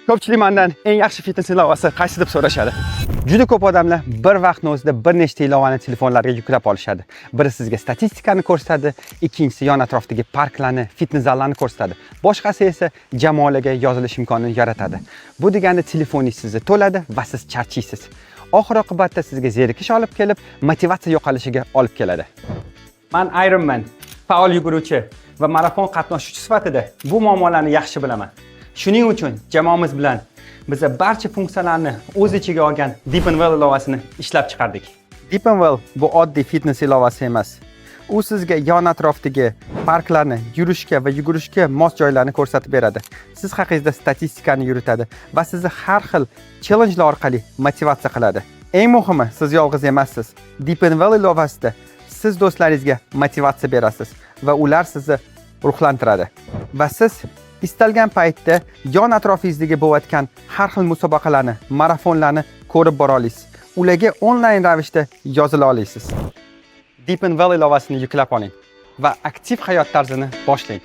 Ko'pchilik mandan eng yaxshi fitness ilovasi qaysi deb so'rashadi. Juda ko'p odamlar bir vaqtni o'zida bir nechta ilovani telefonlariga yuklab olishadi. Biri sizga statistikani ko'rsatadi, ikkinchisi yon atrofdagi parklarni, fitness zallarni ko'rsatadi. Boshqasi esa jamoalarga yozilish imkonini yaratadi. Bu degani telefoningiz sizni to'ladi va siz charchaysiz. Oxir oqibatda sizga zerikish olib kelib, motivatsiya yo'qolishiga olib keladi. Man Ironman, faol yuguruvchi va marafon qatnashuvchi sifatida bu muammolarni yaxshi bilaman. Shuning uchun jamoamiz bilan biza barcha funksiyalarni o'z ichiga olgan Deep and Well ilovasini ishlab chiqardik. Deep and Well bu oddiy fitness ilovasi emas. U sizga yon atrofdagi parklarni, yurishga va yugurishga mos joylarni ko'rsatib beradi. Siz haqingizda statistikani yuritadi va sizni har xil challengelar orqali motivatsiya qiladi. Eng muhimi, siz yolg'iz emassiz. Deep and Well ilovasida siz do'stlaringizga motivatsiya berasiz va ular sizni ruhlantiradi. Va siz istalgan paytda yon atrofingizdagi bo'layotgan har xil musobaqalarni, marafonlarni ko'rib bora olasiz. Ularga onlayn ravishda yozila olasiz. Deep and Well ilovasini yuklab oling va aktiv hayot tarzini boshlang.